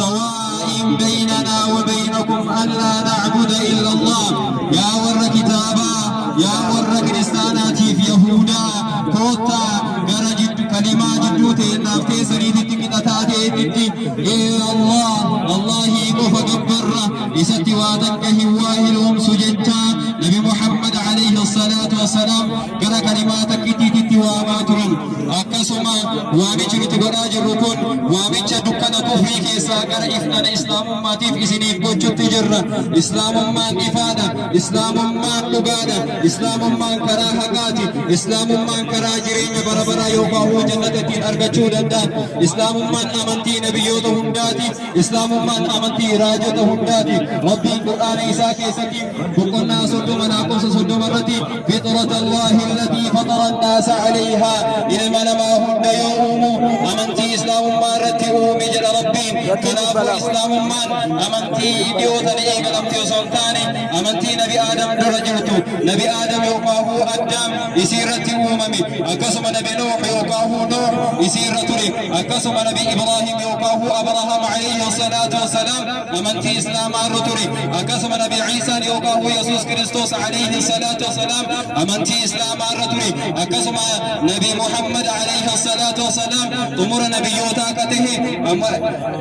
Sawaa'in baynanaa wa baynakum allaa na'buda illa Allah. Yaa warra kitaabaa, yaa warra kiristaanaatiif Yahuudaa, koottaa gara jiddu kalimaa jidduu teennaaf teessaniititti qixa taateetitti illa Allah, Allahii qofa gabbarra, isatti waa takka hin waahiloomsu jechaa Nabi Muhammad alayhi salaatu wassalaam gara kalimaa takkittiititti waamaa turan. Akkasuma waamichi nuti godhaa jirru kun waamicha dukkana kufrii keessaa gara ifnana islaamummaatiif isiniif gochutti jirra. Islaamummaan ifaadha. Islaamummaan dhugaadha. Islaamummaan karaa haqaati. Islaamummaan karaa jireenya bara baraa yookaan hoo jannata ittiin argachuu danda'an. Islaamummaan amantii nabiyyoota hundaati. Islaamummaan amantii raajota hundaati. Rabbiin Qur'aana isaa keessatti boqonnaa 30 lakkoofsa 30 irratti fixrata Allaahi allatii faxara annaasa alayhaa, ilma namaa hunda yoo uumu amantii islaamummaa irratti uume jedha Rabbiin. Kanaafuu islaamummaan amantii dhiyoo tana eegalamte osoo hin taane amantii Nabi Aadam dura jirtu, Nabi Aadam yookaahuu Addaam isii irratti uumame, akkasuma Nabi Nuuh yookaahuu Nuuh isii irra ture, akkasuma Nabi Ibraahim yookaahuu Abrahaam alayhi salaatu wassalaam amantii islaamaa irra ture, akkasuma Nabi Iisaan yookaahuu Yesuus Kiristoos alayhi salaatu wassalaam amantii islaamaa irra ture, akkasuma Nabi Muhammad alayhi salaatu wassalaam xumura nabiyyootaa akka tahe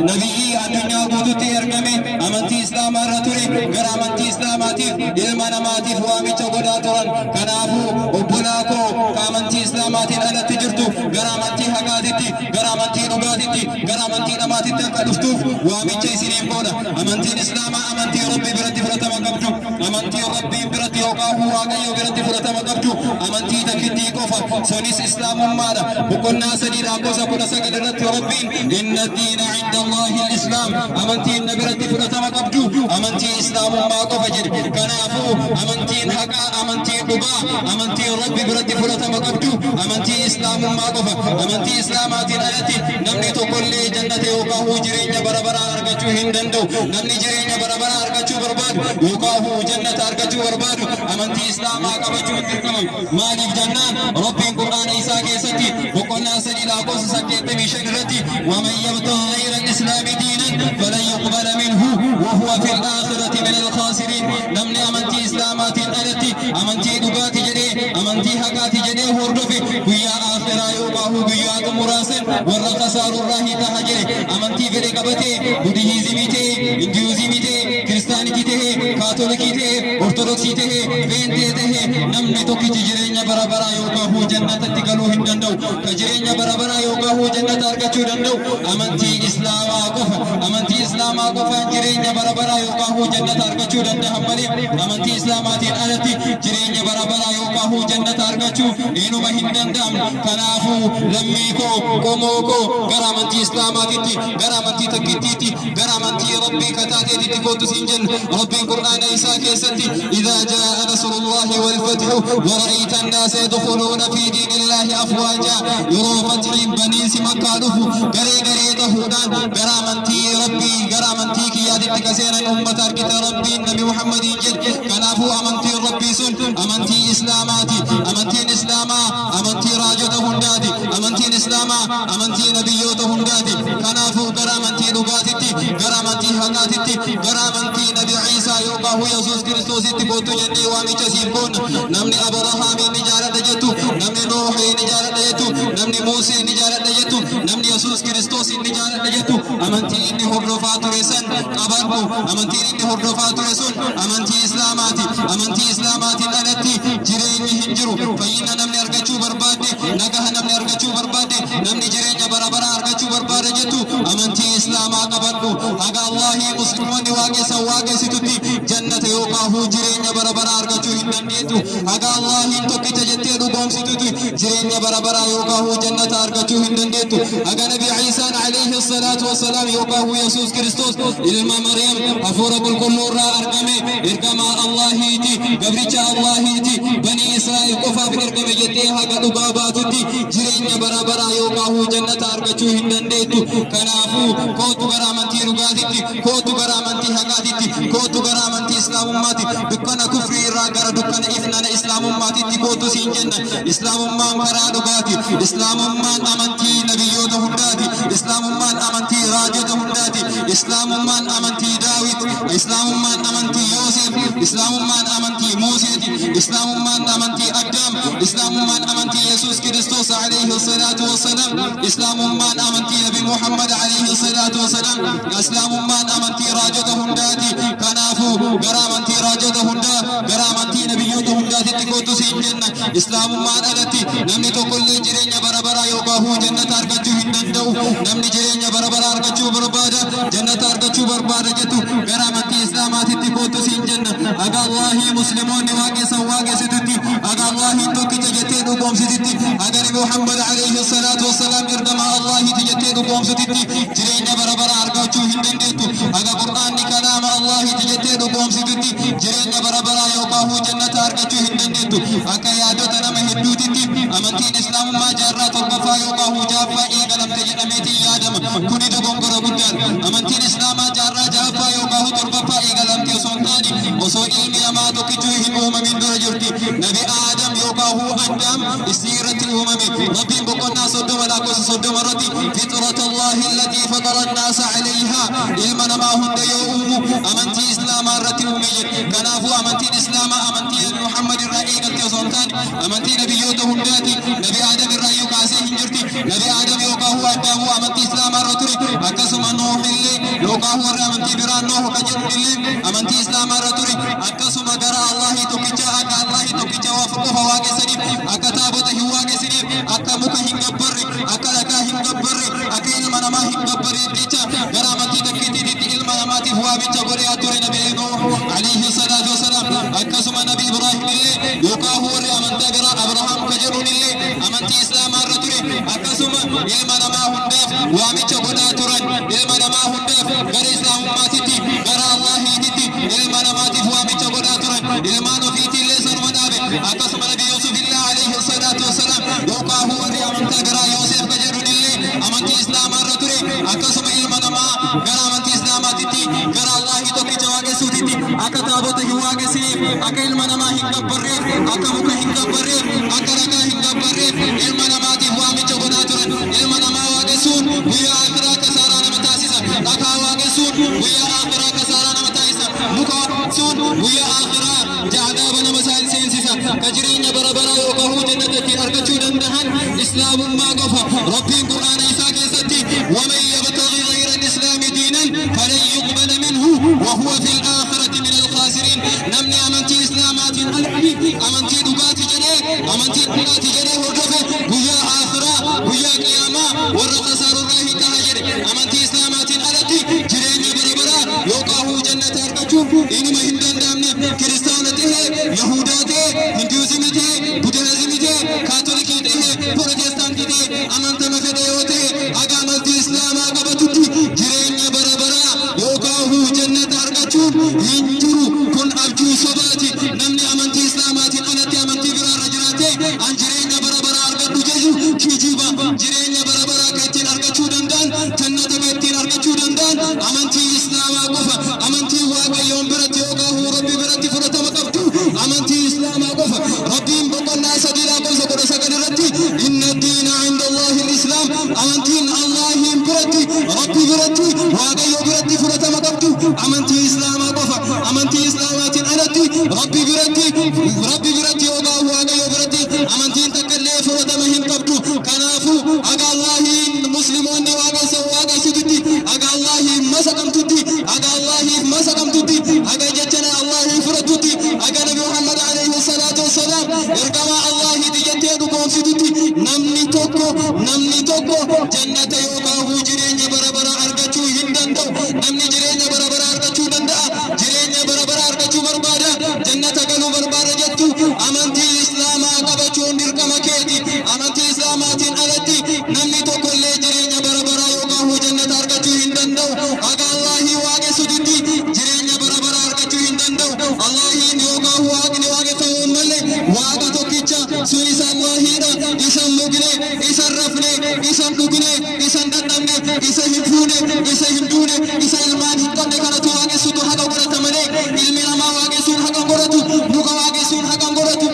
nabiyyii addunyaa guututti ergame amantii islaamaa irra ture. Gara amantii islaamaatiif ilma namaatiif waamicha godhaa turan. Kanaafuu obbolaa koo ka amantii islaamaatiin alatti jirtu, gara amantii haqaatitti, gara amantii dhugaatitti, gara amantii namaatitti akka dhuftuuf waamicha isiniif godha. Amantiin islaamaa amantii Rabbii biratti fudhatama qabdu, amantii Rabbiin biratti yookaan Waaqayyo biratti fudhatama qabdu amantii takkittii qofa, sunis islaamummaadha. Boqonnaa 3 lakkoofsa 19 irratti Rabbiin inna diina inda Allaahi al-islaam, amantiin na biratti fudhatama qabdu amantii islaamummaa qofa jedhe. Kanaafuu amantiin haqaa, amantiin dhugaa, amantiin Rabbi biratti fudhatama qabdu amantii islaamummaa qofa. Amantii islaamaatiin alatti namni tokkollee jannata yookaan jireenya bara baraa argachuu hin danda'u. Namni jireenya bara baraa argachuu barbaadu yookaan jannata argachuu barbaadu amantii islaamaa qabachuun dirqama. Maaliif jennaan, Rabbiin Qur'aana isaa keessatti boqonnaa 3 lakkoofsa 85 irratti waman yabtaghi ghayra al-islaami diinan falan yuqbala minhu wa huwa fil aakhirati min al-khaasiriin. Namni amantii islaamaatiin alatti amantii dhugaati jedhee, amantii haqaati jedhee hordofe, guyyaa aakhiraa yookaan guyyaa xumuraa san warra kasaarurraa hi taha jedhe. Amantii fedhe qabatee, Budihiizimii ta'e, Hinduuzimii ta'e, Kiristaanitii ta'e, Kaatolikii ta'e, Ortodoksii ta'e, Peentee ta'e, namni tokkichi jireenya bara baraa yookaan jannatatti galuu hin danda'u. Ka jireenya bara baraa yookaan jannata argachuu danda'u amantii islaamaa qofa. Amantii islaamaa qofaan jireenya bara baraa yookaan jannata argachuu danda'an malee amantii islaamaatiin alatti jireenya bara baraa yookaan jannata argachuu inuma hin danda'amne. Kanaafuu lammii koo, qomoo koo, gara amantii islaamaatitti, gara amantii takkittiitti, gara amantii Rabbii kataateetitti kootu siin jenna. Rabbiin Qur'aana isaa keessatti idhaa jaa'a nasrullahi wal fathu wa ra'ayta annaasa yadkhuluuna fi diinillaahi afwaajaa, yeroo fathiin baniinsi Makkaa dhufu garee garee tahuudhaan gara amantii Rabbii, gara amantii kiyyaatitti ka seenan ummata argite Rabbiin Nabi Muhammadiin jedhe. Kanaafuu amantiin Rabbii sun amantii islaamaati. Amantiin islaamaa amantii raajota hundaati. Amantiin islaamaa amantii nabiyyoota hundaati. Kanaafuu gara amantii dhugaatitti, gara amantii haqaatitti, gara amantii Nabi Iisaa yookaan Yesuus Kiristoositti kootu jennee waamicha siif goona. Namni Abrahaamiin ni jaaladha jettu, namni Nuuhiin ni jaaladha jettu, namni Muuseen ni jaaladha jettu, namni Yesuus Kiristoosiin ni jaaladha jettu, amantii inni hordofaa ture san qabadhu. Amantiin inni hordofaa ture sun amantii islaamaati. Amantii islaamaatiin alatti jireenyi hin jiru. Fayyina namni argachuu barbaadde, nagaha namni argachuu barbaadde, namni jireenya bara baraa argachuu barbaada jettu amantii islaamaa qabadhu. Haga Allaahii musliimoonni waaqessan waaqessitutti jannata yookaan jireenya bara baraa argachuu hin dandeettu. Haga Allaahiin tokkicha jettee dhugoomsitutti jireenya bara baraa yookaan jannata argachuu hin dandeettu. Haga Nabi Iisaan alayhi salaatu wassalaam yookaan Yesuus Kiristoos ilma Maryam hafuura qulqulluu irraa argame ergamaa Allaahiiti, gabricha Allaahiiti, banii Israa'el qofaaf ergame jettee haga dhugaa baatutti jireenya bara baraa yookaan jannata argachuu hin dandeettu. Kanaafuu kootu gara amantii dhugaatitti, kootu gara amantii haqaatitti, kootu gara amantii islaamummaatti. Dukkana kufrii irraa gara dukkana ifnana islaamummaatitti kootu siin jenna. Islaamummaan karaa dhugaati. Islaamummaan amantii nabiyyoota hundaati. Islaamummaan amantii raajota hundaati. Islaamummaan amantii Daawit, Islaamummaan amantii Yoosef, Islaamummaan amantii Muuseeti, Islaamummaan amantii Addaam, Islaamummaan amantii Yesuus Kiristoos alayhi salaatu wassalaam, Islaamummaan amantii Nabi Muhammad alayhi salaatu wassalaam, Islaamummaan amantii raajota hundaati. Kanaafuu gara amantii raajota hundaa, gara amantii nabiyyoota hundaatitti kottu siin jenna. Islaamummaan alatti namni tokkollee jireenya bara baraa yookaan jannata argachuu hin danda'u. Namni jireenya bara baraa argachuu barbaada, jannata argachuu barbaada jettu, gara amantii Islaamaatitti kottu siin jenna. Haga Allaahii Musliimoonni waaqessan waaqessitutti, haga Allaahiin tokkicha jettee dhugoomsititti, haga Nabi Muhammad alayhi salaatu wassalaam ergamaa Allaahiiti jettee dhugoomsititti jireenya bara baraa argachuu hin dandeettu. Haga Qur'aanni kalaama Allaahiiti jettee dhugoomsitutti jireenya bara baraa yookaan jannata argachuu hin dandeettu. Akka yaadota nama hedduutitti amantiin Islaamummaa jaarraa torbaffaa yookaan ja'affaa eegalamte jedhameetiin yaadama. Kuni dogongora guddaadha. Amantiin Islaamaa jaarraa ja'affaa yookaan torbaffaa eegalamte osoo hin taane, osoo ilmi namaa tokkichuu hin uumamin dura jirti. Nabi Aadam yookaan Addaam isii irratti uumame. Rabbiin boqonnaa 30 lakkoofsa 30 irratti فطرة الله التي فطر الناس عليها, ilma namaa hunda yoo uumu amantii Islaamaa irratti uume jedhe. Kanaafuu amantiin Islaamaa amantii Nabi Muhammad irraa eegalte osoo hin taane, amantii nabiyyoota hundaati. Nabi Aadam irraa iyyuu kaasee hin jirti. Nabi Aadam yookaan Addaamuu amantii Islaamaa irra ture. Akkasuma Nuuh illee yookaan warri amantii biraa Nuuh kan jedhuun illee amantii Islaamaa irra ture. Akkasuma gara Allahii tokkicha, akka Allahii tokkicha qofa waaqessaniif, akka taabota hin waaqessiniif, akka muka hin gabbarre, akka dhagaa hin gabbarre, akka ilma namaa hin gabbarreef jecha gara amantii takkittiitti ilma namaatiif waamicha godhee ture Nabi Nuuh alayhi salaatu wasalaam. Akkasuma Nabi Ibraahim illee yookaan warri amantaa biraa Abrahaam ka jedhuun illee amantii Islaamaa irra ture. Akkasuma ilma namaa hundaaf waamicha godhaa turan. Ilma namaa hundaaf gara Islaamummaatitti, gara Allahiititti ilma namaatiif waamicha godhaa turan. Ilmaan ofiitii illee sanuma dhaabe. Akkasuma Nabi Yusuf illee alayhi salaatu wasalaam yookaan warri amantaa biraa Yoosef ka jedhuun illee amantii Islaamaa irra ture. Akkasuma ilma namaa gara amantii Islaamaatitti, gara Allahii tokkicha waaqessuutitti, akka taabota hin waaqessiniif, akka ilma namaa hin gabbarreef, akka muka hin gabbarreef, akka dhagaa hin gabbarreef ilma namaatiif waamicha godhaa turan. Ilma namaa waaqessuun guyyaa akhiraa kasaaraa nama taasisa. Dhagaa waaqessuun guyyaa akhiraa kasaaraa nama taasisa. Muka waaqessuun guyyaa akhiraa cadaaba nama seensisa. Ka jireenya bara baraa yookaan jannata ittiin argachuu danda'an Islaamummaa qofa. Rabbiin Qur'aana isaa keessatti ومن يبتغ غير الإسلام دينا فلن يقبل منه وهو في الآخرة من الخاسرين. Namni amantii Islaamaatiin alatti amantii dhugaati jedhee, amantii dhugaati jedhee hordofe, guyyaa akhiraa, guyyaa qiyaamaa warra kasaarurraa hin taha jedhe. Amantii Islaamaatiin alatti jireenya bara baraa yookaan jannata argachuun inuma hin danda'amne. Kiristaana ta'e, Yahudaa ta'e, Hinduuzimii ta'e, Budaazimii ta'e, Kaatolikii ta'e, Pirootestaantii ta'e, amantama fedhe yoo ta'e, haga amantii Islaamaa qabatutti jireenya bara baraa yookaan jannata argachuun hin jiru. Kun abjuu sobaati. Namni amantii Islaamaatiin alatti amantii biraarra jiraate an jireenya bara baraa argadhu jedhu kijiba. Jireenya bara baraa kan ittiin argachuu danda'an, jannata kan ittiin argachuu danda'an amantii Islaamaa qofa. Amantii Waaqayyoon biratti yookaan Rabbi biratti fudhatama qabdu amantii Islaamaa qofa. Rabbiin boqonnaa 3 lakkoofsa 19 irratti إن الدين عند الله الإسلام, amantiin Allahiin biratti, Rabbi biratti, Waaqayyo biratti fudhatama qabdu amantii Islaamaa qofa. Amantii Islaamaatiin alatti Rabbi biratti yookaan Waaqayyo biratti amantiin takka illee fudhatama hin qabdu. Kanaafuu haga Allahiin Musliimoonni waaqessan waaqessututti, haga Allahiin masaqamtutti, haga Allahiif masaqamtutti, haga jechana Allahii fudhattutti, haga Nabi Muhammad alayhi salaatu wassalaam ergamaa Allahiiti jettee dhugoomsitutti namni tokko jannata yookaan jireenya bara bara argachuu hin danda'u. Namni jireenya bara bara argachuu danda'a, jireenya bara bara argachuu barbaada, jannata galuu barbaada jettu, amantii Islaamaa qabachuun dirqama keeti. Amantii Islaamaatiin alatti namni tokko illee jireenya bara baraa yookaan jannata argachuu hin danda'u. Haga Allahii waaqessututti jireenya bara bara argachuu hin danda'u. Allahiin yookaan Waaqni waaqeffamuun malee Waaqa tokkicha sun isa Allahiidha. Isa hin mugne, isa hin rafne, isa hin dhugne, isa hin dadhabne, isa hin fuune, isa hin duune, isa ilmaan hin qabne kanatu waaqessutu haqa godhata malee ilmi namaa waaqessuun haqa godhatu, muka waaqessuun haqa godhatu,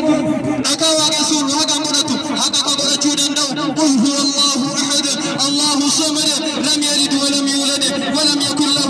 dhagaa waaqessuun haqa godhatu. Haqa ka godhachuu danda'u قل هو الله أحد الله الصمد لم يلد ولم يولد ولم يكن له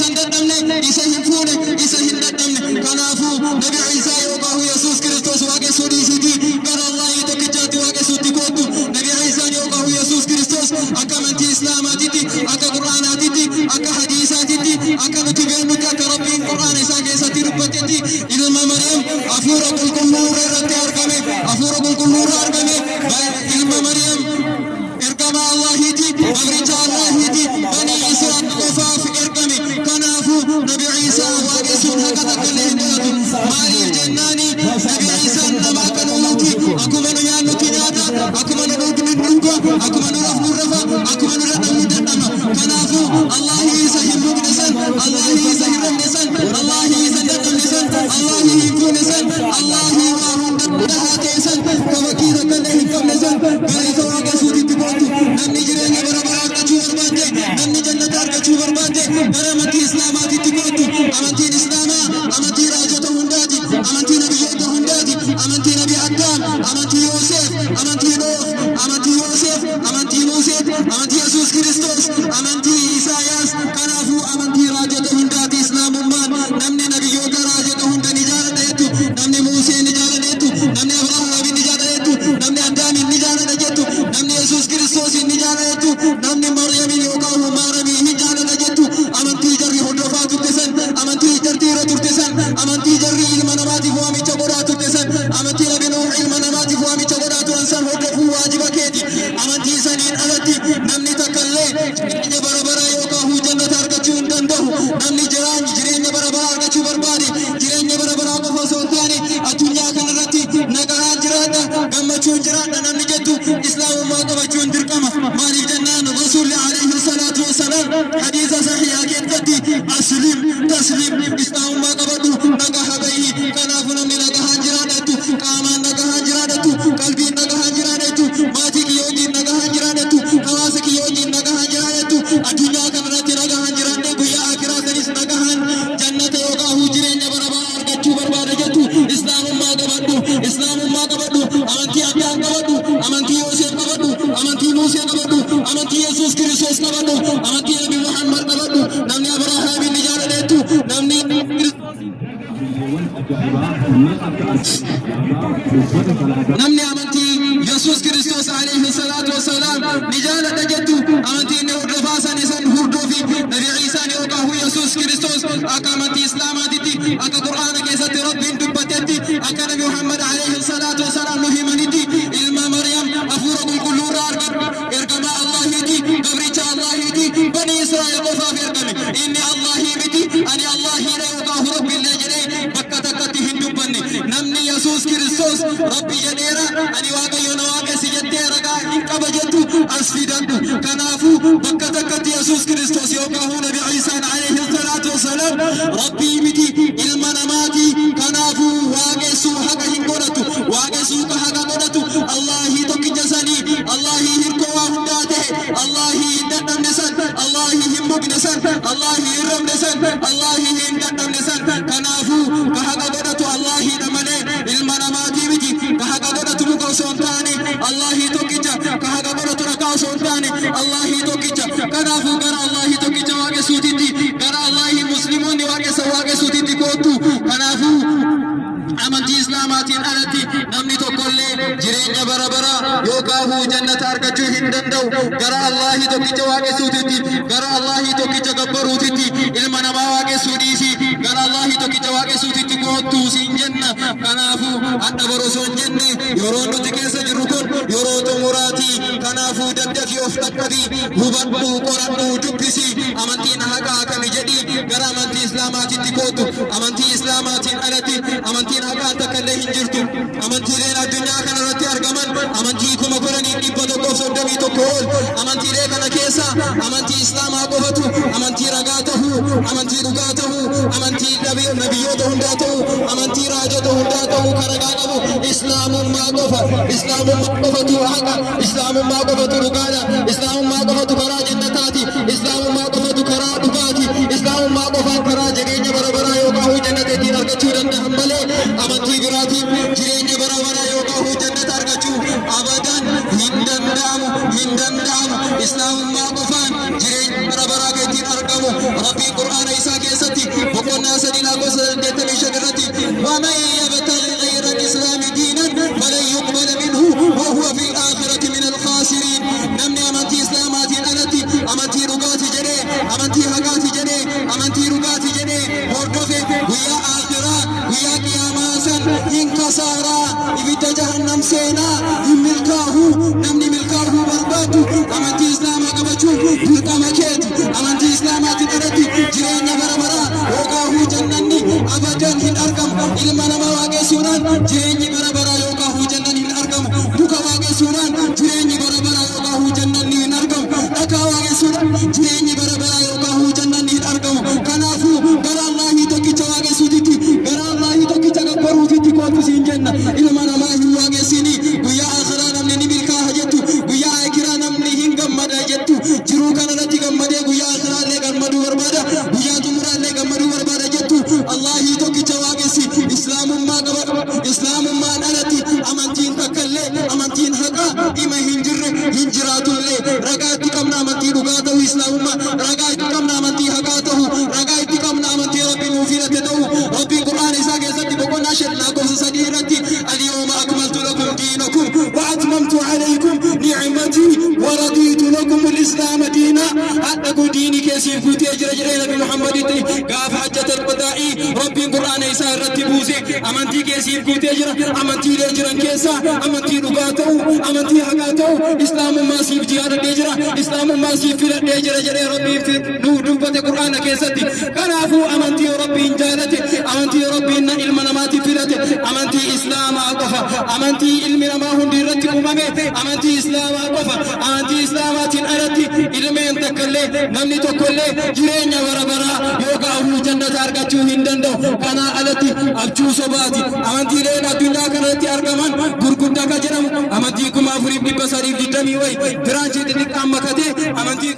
Isa hin dadhabne, isa hin fuune, isa hin dadhabne. Kanaafuu Nabi Iisaa yookaahu Yesuus Kiristoos waaqessuu dhiisiitii gara Allaahii tokkichaatti waaqessuutti koottu. Nabi Iisaan yookaahu Yesuus Kiristoos akka amantii Islaamaatitti, akka Qur'aanaatitti, akka Hadiisaatitti, akka nuti beeknutti, akka Rabbiin Qur'aana isaa keessatti dubbatetti ilma Maryam Hafuura Qulqulluu irra irratti argame, Hafuura Qulqulluu irra argame, ilma Maryam ergamaa Allaahiiti, gabricha Allaahiiti, Banii Israa'il qofaaf ergame. Kanaafuu Nabi Iisaa waaqessuun haqa takkallee hin godhatu. Maaliif jennaani Nabi Iisaan nama akka nuuti, akkuma nu nyaannutti nyaata, akkuma nu dhugnu dhuga, akkuma nu rafnu rafa, akkuma nu dadhabnu dadhaba. Kanaafuu Allaahii isa hin mugne san, Allaahii isa hin rafne san, Allaahii isa hin dadhabne san, Allaahii hin fuune san, Allaahii waa hunda dahaa ta'e san, ka fakkii takkallee hin qabne san gara isa waaqessuutitti koottu. Namni jireenya bara baraa argachuu barbaadde, namni jannata argachuu barbaadde gara amantii Islaamaatitti koottu. Amantiin Islaamaa amantii raajota hundaati, amantii nabiyyoota hundaati, amantii Nabi Addaam, amantii Yooseef, amantii Nooh, amantii Yooseef, amantii Muusee, amantii Yesuus Kiristoos, amantii Isaayaas. Kanaafuu amantii raajota hundaati Islaamummaan. Namni nabiyyoota raajota hunda ni jaaladha jettu, namni Muusee ni jaaladha jettu, namni Abrahaamiin ni jaaladha jettu, namni Addaamiin ni jaaladha jettu, namni Yesuus Kiristoosiin ni jaaladha jettu, namni Maryamiin yookaan Maaramiin ni jaaladha jettu, amantii jarri hordofaa turte san, amantii jarri irra turte san, amantii jarri ilma namaatiif waamicha godhaa turte san, amantii Nabi Nuuh ilma namaatiif waamicha godhaa turan san hordofuu waajiba keeti. Amantii saniin alatti namni takkallee jireenya bara baraa yookaan jannata argachuu hin danda'u. Namni jireenya bara baraa argachuu barbaade, jireenya bara baraa qofa osoo hin taane addunyaa kanarratti nagahaan jiraadha, gammachuun jiraadha namni jettu Islaamummaa qabachuun dirqama. Maaliif jennaan Rasuulli alayhi salaatu wassalaam hadiisa sahihaa keessatti aslim taslim, Islaamummaa qabadhu nagaha bahi. Kanaafuu namni nagahaan jiraadhattu, qaamaan nagahaan jiraadhattu, qalbiin nagahaan jiraadhattu, maatii kiyya wajjin nagahaan jiraadhattu, hawaasa kiyya wajjin nagahaan jiraadhattu, addunyaa kanarratti nagahaan jiraadhee guyyaa akiraa sanis nagahaan jannata yookaan jireenya bara baraa argachuu barbaada jettu Islaamummaa qabadhu, Islaamummaa qabadhu, amantii Addaam qabadhu, amantii Yoosef qabadhu, amantii Muusee qabadhu, amantii Yesuus Kiristoos qabadhu, amantii Nabi Muhammad qabadhu. Namni Abrahaamin ni jaaladheettu, namni Viidiyoowwan ajaa'ibaa kanneen akka ajaa'ibaa uffata salaataa. Namni amantii Yesuus Kiristoos alayhi salaatu wassalaam ni jaaladha jettu amantii inni hordofaa san isan hordofi. Nabi Iisaan yookaan Yesuus Kiristoos akka amantii Islaamaatitti, akka Qur'aana keessatti Rabbiin dubbatetti, akka Nabi Muhammad alayhi salaatu wassalaam nu himanitti ilma Maryam hafuura qulqulluu irraa argame, ergamaa Allahiiti, gabricha Allahiiti, Banii Israa'el qofaaf ergame. Inni Allahii miti, ani Allahiidha yookaan Rabbiillee jedhee bakka takkatti hin dubbanne. Namni Yesuus Kiristoos Rabbi jedheera, ani Waaqayyo na waaqessi jettee ragaa hin qaba jettu as fidadhu. Kanaafuu bakka takkatti Yesuus Kiristoos yookaan Nabi Iisaan alayhi salaatu wassalaam Rabbii miti, ilma namaati. Kanaafuu waaqessuu haqa hin godhatu. Waaqessuu ka haqa godhatu Allaahii tokkicha sanii, Allaahii hirkoo waa hundaa ta'e, Allaahii hin dadhabne san, Allaahii hin mugne san, Allaahii hin rafne san, Allaahii hin dadhabne san. Kanaafuu ka haqa godhatu Allaahiidha malee ilma namaatii miti. Ka haqa godhatu muka osoo hin taane Allaahii tokkicha. Ka haqa godhatu dhakaa osoo hin taane Allaahii tokkicha. Kanaafuu gara Allaahii tokkicha waaqessuutitti, gara Allaahii Musliimoonni waaqessan waaqessuutitti koottu. Kanaafuu amantii Islaamaatiin alatti namni tokkollee jireenya bara baraa yookaan jannata argachuu hin danda'u. Gara Allaahii tokkicha waaqessuutitti, gara Allaahii tokkicha gabbaruutitti, ilma namaa waaqessuu dhiisi, gara Allaahii tokkicha waaqessuutitti koottu siin jenna. Kanaafuu hadha bara osoo hin jenne yeroo nuti keessa jirru kun yeroo xumuraati. Kanaafuu daddafii of dhaqqabii, hubadhu, qoradhu, dubbisi, amantiin haqaa kami jedhii gara amantii Islaamaatitti koottu. Amantii Islaamaatiin alatti amantiin haqaan takka illee hin jirtu. Amantiileen addunyaa kanarratti argaman amantii 10,131 ol. Amantiilee kana keessa amantii Islaamaa qofatu amantii ragaa tahuu, amantii dhugaa tahuu, amantii nabiyyoota hundaa tahuu, amantii raajota hundaa tahuu ka ragaa qabu Islaamummaa qofa. Islaamummaa qofatu haqa, Islaamummaa qofatu dhugaadha, Islaamummaa qofatu karaa jannataati, Islaamummaa qofatu karaa dhugaati, Islaamummaa qofaan karaa jireenya bara baraa yookaan jannata ittiin argachuu danda'an malee amantii biraatiin jireenya bara baraa yookaan jannata argachuu abadan hin danda'amu, hin danda'amu. Islaamummaa qofaan jireenya bara baraa kan ittiin argamu. Rabbiin Qur'aana isaa Abadan hin argamu. Ilma namaa waaqessuudhaan jireenyi bara baraa yookaan jannan hin argamu. Muka waaqessuudhaan jireenyi bara baraa yookaan jannanni hin argamu. Dhagaa waaqessuudhaan jireenyi bara baraa yookaan jannanni hin argamu. Kanaafuu gara Allaahii tokkicha waaqessuutitti, gara Allaahii tokkicha gabbaruutitti kootu siin jenna. Ilma namaa hin waaqessinii. Guyyaa akhiraa namni ni milkaa'a jettu, guyyaa akiraa namni hin gammada jettu, jiruu kanarratti gammadee guyyaa akhiraa illee gammaduu barbaada, guyyaa xumuraa illee gammaduu barbaada jettu, Allaahii tokkicha waaqessi, Islaamummaa qabadhu. Islaamummaan alatti amantiin takka illee, amantiin haqaa ima hin jirre, hin jiraatullee. Ragaa itti qabna amantii dhugaa ta'uu Islaamummaa, ragaa itti qabna amantii haqaa ta'uu, ragaa itti qabna amantii Rabbiin nuu filate ta'uu. Rabbiin Qur'aana isaa keessatti boqonnaa 5 lakkoofsa 3 irratti اليوم أكملت لكم دينكم وأتممت عليكم نعمتي ورضيت لكم الإسلام دينا. Hadha koo diinii keessiif guutee jira jedhee Nabi Muhammaditti gaafa hajjatal wadaa'ii Rabbiin Qur'aana isaa irratti buuse. Amantii keessiif guutee jira, amantiilee jiran keessaa amantii dhugaa ta'u, amantii haqaa ta'u, Islaamummaa siif jaaladhee jira, Islaamummaa siif filadhee jira jedhee Rabbiin nuuf dubbate Qur'aana keessatti. Kanaafuu amantii Rabbiin jaalate, amantii Rabbiin ilma namaatiif filate, amantii Islaamaa qofa. Amantii ilmi namaa hundi irratti uumame amantii Islaamaa qofa. Amantii Islaamaatiin alatti ilmeen takkallee, namni tokkollee jireenya bara baraa yookaan jannata argachuu hin danda'u. Kanaa alatti abjuu sobaati. Amantiileen addunyaa kanatti argaman gurguddaa kan jedhamu amantii 4320 wayi branchii xixiqqaan makatee amantii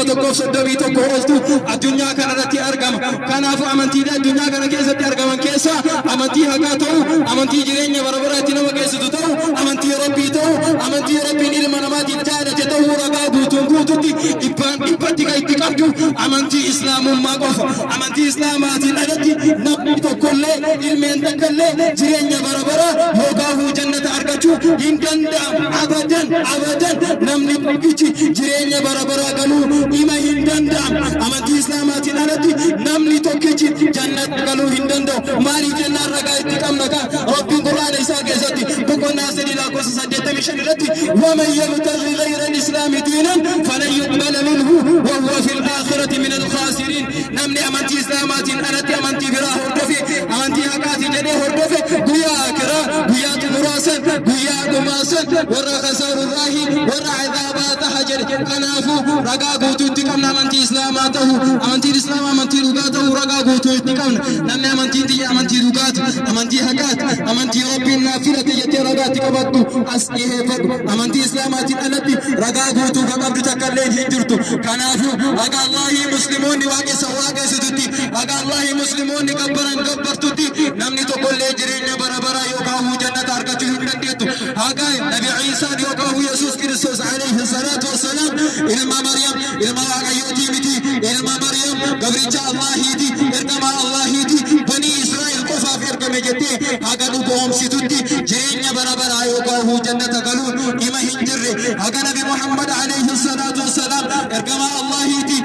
10,131 oltu addunyaa kanarratti argama. Kanaafuu amantiilee addunyaa kana keessatti argaman keessaa amantii haqaa ta'u, amantii jireenya bara baraatti nama geessitu ta'u, amantii Rabbii ta'u, amantii Rabbiin ilma namaatiif jaalate ta'uu ragaa guutuun guututti dhibbaan dhibbatti kan itti qabdu amantii Islaamummaa qofa. Amantii Islaamaatiin alatti namni tokkollee, ilmeen takkallee jireenya bara baraa yookaan jannata argachuu hin danda'amu. Abadan abadan namni tokkichi jireenya bara baraa galuu ima hin danda'amu. Amantii Islaamaatiin alatti namni tokkichi jannata galuu hin danda'u. Maaliif jennaan ragaa itti qabna ka Rabbiin Qur'aana isaa keessatti boqonnaa 3 lakkoofsa 85 irratti ومن يبتغ غير الإسلام دينا فلن يقبل منه وهو في الآخرة من الخاسرين. Namni amantii Islaamaatiin alatti amantii biraa hordofe, amantii haqaati jedhee hordofe, guyyaa akiraa, guyyaa xumuraa san, guyyaa dhumaa san warra kasaarurraahi, warra azaabaa taha jedhe. Kanaafuu ragaa guutuu itti qabna amantii Islaamaa ta'u, amantiin Islaamaa amantii dhugaa ta'u ragaa guutuu itti qabna. Namni amantiin tiyya amantii dhugaati, amantii haqaati, amantii Rabbiin naaf filate jettee ragaa itti qabattu as dhiheeffadhu. Amantii Islaamaatiin alatti ragaa guutuu ka qabdu takka illee hin jirtu. Kanaafuu ragaa Allaahii Musliimoonni waaqessan waaqessitutti, ragaa Allaahii Musliimoonni gabbaran gabbartutti namni tokkollee jireenya bara baraa yookaan jannata argachuu hin dandeettu. Haga Nabi Iisaan yookaan Yesuus Kiristoos عليه الصلاة والسلام ilma Maryam, ilma Waaqayyootii miti, ilma Maryam, gabricha Allaahiiti, ergamaa Allaahiiti, Banii Israa'el qofaaf ergame jettee haga dhugoomsitutti jireenya bara baraa yookaan jannata galuun dhima hin jirre. Haga Nabi Muhammad عليه الصلاة والسلام ergamaa Allaahiiti,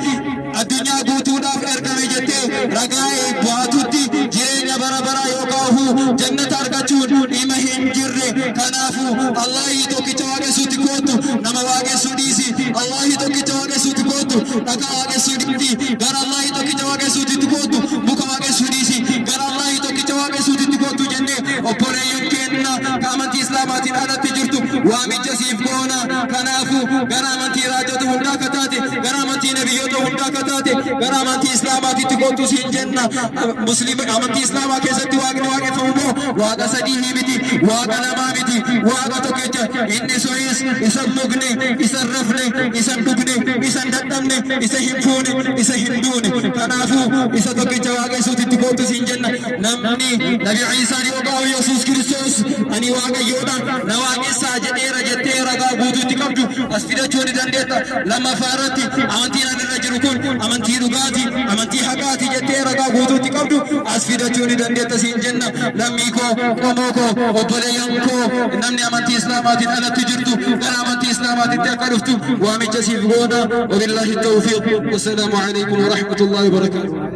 addunyaa guutuudhaaf ergame jettee ragaa baatutti jireenya bara baraa yookaan jannata argachuun dhima hin jirre. Kanaafuu Allaahii tokkicha waaqessuutti koottu, nama waaqessuu dhiisi. Allaahii tokkicha waaqessuutti koottu, dhagaa waaqessuu dhiisi. Gara Allaahii tokkicha waaqessuutti koottu, muka waaqessuu dhiisi. Gara Allaahii tokkicha waaqessuutti koottu jennee obboleeyyan keenya ka amantii Islaamaatiin alatti jirtu waamicha siif goona. Kanaafuu gara amantii raajota hundaa ka taate, gara amantii nabiyyoota hundaa ka taate, gara amantii Islaamaatitti koottu siin jenna. Musliima amantii Islaamaa keessatti Waaqni waaqeffamu moo Waaqa sadii miti, Waaqa lamaa miti, Waaqa tokkicha. Inni sunis isa hin mugne, isa hin rafne, isa hin dhugne, isa hin dadhabne, isa hin fuune, isa hin duune. Kanaafuu isa tokkicha waaqessuutitti koottu siin jenna. Namni Nabi Iisaan yookaan Yesuus Kiristoos ani Waaqayyoodha, na waaqessaa jedheera jettee ragaa guutuutti qabdu as fidachuu ni dandeetta. Lammaffaa irratti amantiin ani irra jiru kun amantii dhugaati, amantii haqaati jettee ragaa guutuutti qabdu as fidachuu ni dandeetta siin jenna. Lammii koo, qomoo koo, obboleeyyan koo, namni amantii Islaamaatiin alatti jirtu gara amantii Islaamaatitti akka dhuftu waamicha siif goona. وبالله التوفيق، والسلام عليكم ورحمة الله وبركاته.